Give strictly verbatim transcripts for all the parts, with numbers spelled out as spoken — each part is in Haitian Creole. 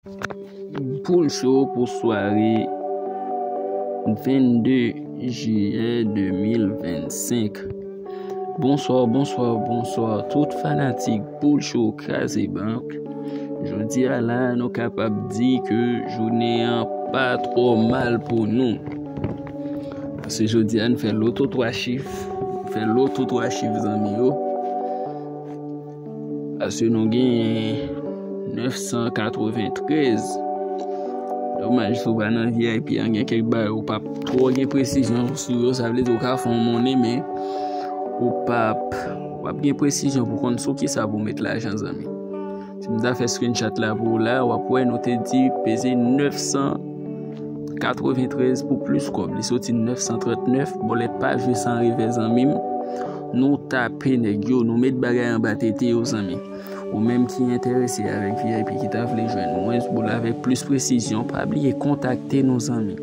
Boul Show pou sware vennde jiyè de mil vennsenk. Bonswa, bonswa, bonswa tout fanatik Boul Show Kraze Bank. Jodi a la, nou kapab di ke jounen an pa twò mal pou nou. Paske jodi a, n fè loto twa chif. N fè loto twa chif, zanmi yo. Paske nou gen nèf san katreventrèz. Domaj, si w pa nan V I P an, gen kèk bagay ou p ap twò gen presizyon sou yo. Sa vle di ou ka fè yon monnen, men ou p ap, w ap gen presizyon pou konn sou kisa pou met lajan, zanmi. Si m ta fè screenshot la pou ou la, w ap wè nou te di peze nèf san katreventrèz pou plis kòb. Li soti nèf san trannèf, bòlèt pa jwe san revè, zanmi m. Nou tape nèg yo, nou met bagay anba tete yo, zanmi. Ou menm ki enterese avèk V I P, ki ta vle jwenn mwen, boul avèk plis presizyon, pa bliye kontakte nou, zanmi.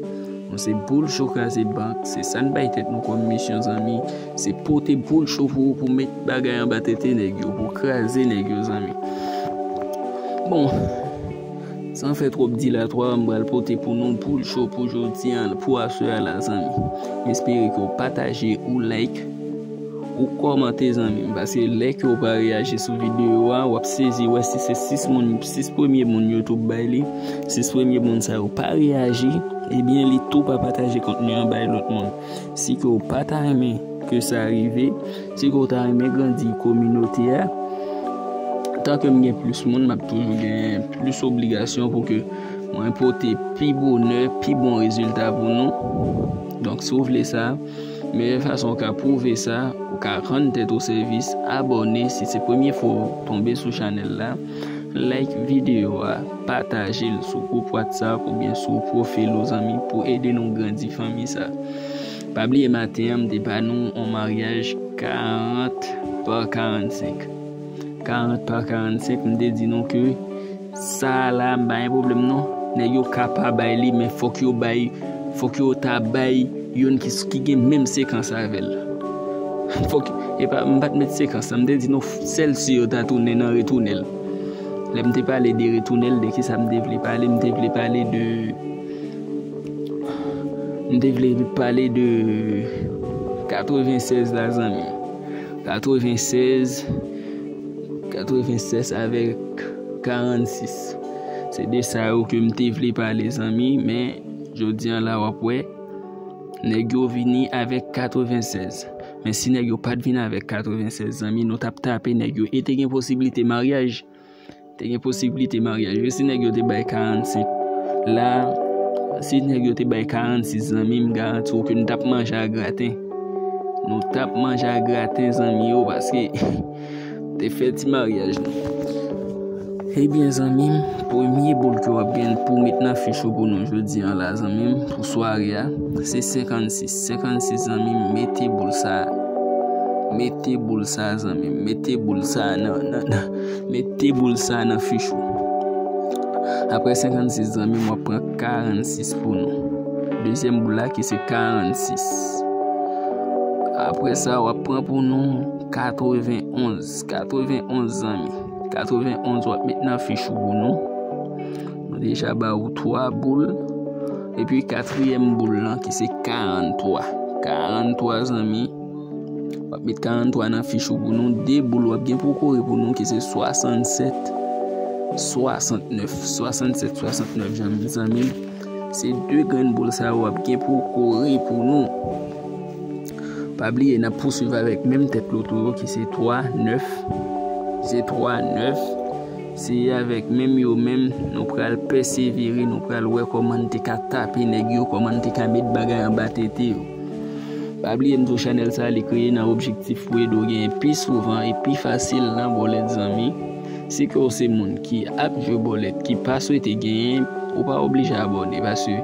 Nou se Boul Show Kraze Bank, se sa n bay tèt nou kòm misyon, zanmi. Se pote Boul Show pou ou, pou met bagay anba tete nèg yo, pou kraze nèg yo, zanmi. Bon, san fè twòp dilatwa, m pral pote pou nou Boul Show pou jodi a, pou aswè a la, zanmi. M espere ke w pataje, ou like, ou kòmante, zanmi m, paske lè ke w pa reyaji sou videyo a, w ap sezi wè si se sis moun, sis premye moun YouTube bay li, sis premye moun sa yo pa reyaji, ebyen li tou pa pataje kontni an bay lòt moun. Si ke w pa ta renmen ke sa rive, si ke w ta renmen grandi kominote a, tanke m gen plis moun, m ap toujou gen plis obligasyon pou ke mwen pote pi bonè, pi bon rezilta pou nou. Donk, si w vle sa, meyè fason w ka pwouve sa, ou ka rann tèt ou sèvis, abòne si se premye fwa w tonbe sou chanèl la, like videyo a, pataje l sou gwoup WhatsApp oubyen sou pwofil ou, zanmi, pou ede nou grandi fanmi sa. Pa bliye maten an, m te ba nou yon maryaj karant pa karannsenk. Karant pa karannsenk, m te di nou ke sa a la, m pa gen pwoblèm non. Nèg yo ka pa bay li, men fòk yo bay, fòk yo ta bay youn ki, ki gen menm sekans avè l. Fòk, e pa, m pa t met sekans la, m te di nou sèl si yo ta tounen nan retounèl. Lè m te pale de retounèl, de kisa m te vle pale? M te vle pale de, m te vle pale de katrevennsèz la, zanmi. Katrevennsèz, katrevennsèz avèk karannsis. Se de sa yo ke m te vle pale, zanmi, men jodi a la, w ap wè, nèg yo vini avèk katrevennsèz. Men si nèg yo pa t vin avèk katrevennsèz, zanmi, nou t ap tape nèg yo. E te gen posiblite maryaj. Te gen posiblite maryaj. Wi, si nèg yo te bay karannsenk la, si nèg yo te bay karannsis, zanmi, m garanti w ke nou t ap manje a graten. Nou t ap manje a graten, zanmi yo, paske te fè ti maryaj nou. Ebyen, zanmi m, premye boul ke w ap gen pou met nan fich ou pou nou jodi a la, zanmi m, pou sware a, se senkannsis. Senkannsis, zanmi m, mete boul sa. Mete boul sa, zanmi m. Mete boul sa nan, nan, nan, mete boul sa nan fich ou. Apre senkannsis, zanmi m, w ap pran karannsis pou nou. Dezyèm boul la ki se karannsis. Apre sa, w ap pran pou nou katrevenonz. Katrevenonz, zanmi. Katrevenonz w ap met nan fich ou pou nou. Nou deja ba ou twa boul. Epi katriyèm boul lan ki se karantwa. Karantwa, zanmi. W ap met karantwa nan fich ou pou nou. De boul w ap gen pou kore pou nou ki se swasannsèt, swasantnèf. Swasannsèt, swasantnèf, zanmi, zanmi. Se de grenn boul sa yo w ap gen pou kore pou nou. Pa bliye, n ap pouswiv avèk menm tèt loto yo ki se twa, nèf. Se twa, nèf. Se avèk menm yo menm, nou pral pèsevere, nou pral wè kòman n te ka tape nèg yo, kòman n te ka met bagay anba tete yo. Pa bliye m di w chanèl sa a, li kreye nan objektif pou ede w genyen pi souvan e pi fasil nan bòlèt, zanmi. Si ke w se moun ki ap jwe bòlèt, ki pa swete genyen, ou pa oblije abòne, paske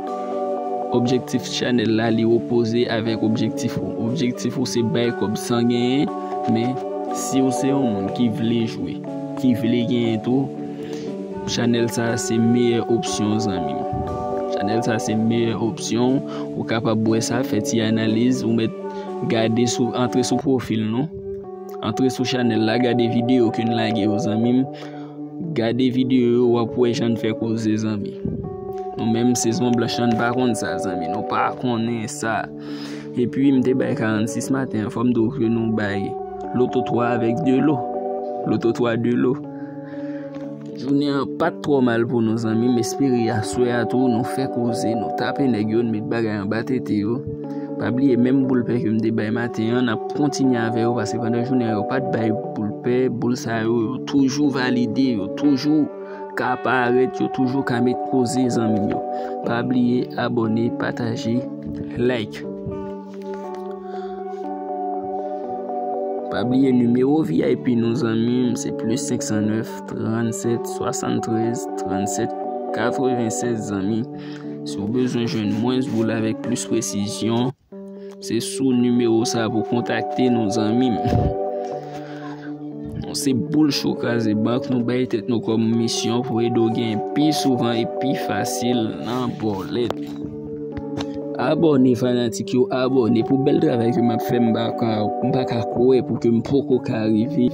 objektif chanèl la, li opoze avèk objektif ou. Objektif ou se bay kòb san genyen, men si w se yon moun ki vle jwe, ki vle genyen tou, chanèl sa a se meyè opsyon, zanmi m. Chanèl sa a se meyè opsyon. Ou kapab wè sa, fè ti analiz, ou mèt gade sou, antre sou pwofil nou. Antre sou chanèl la, gade videyo ke n lage yo, zanmi m. Gade videyo yo, w ap wè jan n fè koze, zanmi. Nou menm sezon blanch lan, n pa konn sa, zanmi. Nou pa konnen sa. Epi, m te bay karannsis maten an, fò m di w ke nou bay loto twa avèk delo. Loto twa delo. Jounen an pa t twò mal pou nou, zanmi. M espere aswè a tou, nou fè koze, nou tape nèg yo, nou met bagay anba tete yo. Pa bliye, menm boul pè ke m te bay maten an, n ap kontinye avè yo, paske pandan jounen an, yo pa t bay boul pè. Boul sa yo, yo toujou valide, yo toujou ka parèt, yo toujou ka met koze, zanmi yo. Pa bliye abòne, pataje, like. Pa bliye nimewo V I P nou, zanmi m, se plis senk san nèf, trannsèt, swasanntrèz, trannsèt, katrevennsèz, zanmi. Si w bezwen jwenn mwens boul avèk plis presizyon, se sou nimewo sa pou kontakte nou, zanmi m. Nou se boul cho kraze bank, nou bay tèt nou kòm misyon pou ede w gen pi souvan e pi fasil nan bòlèt. Abòne, fanatik yo, abòne pou bèl travay ke m ap fè. M pa ka, m pa ka kwè pou ke m poko ka rive.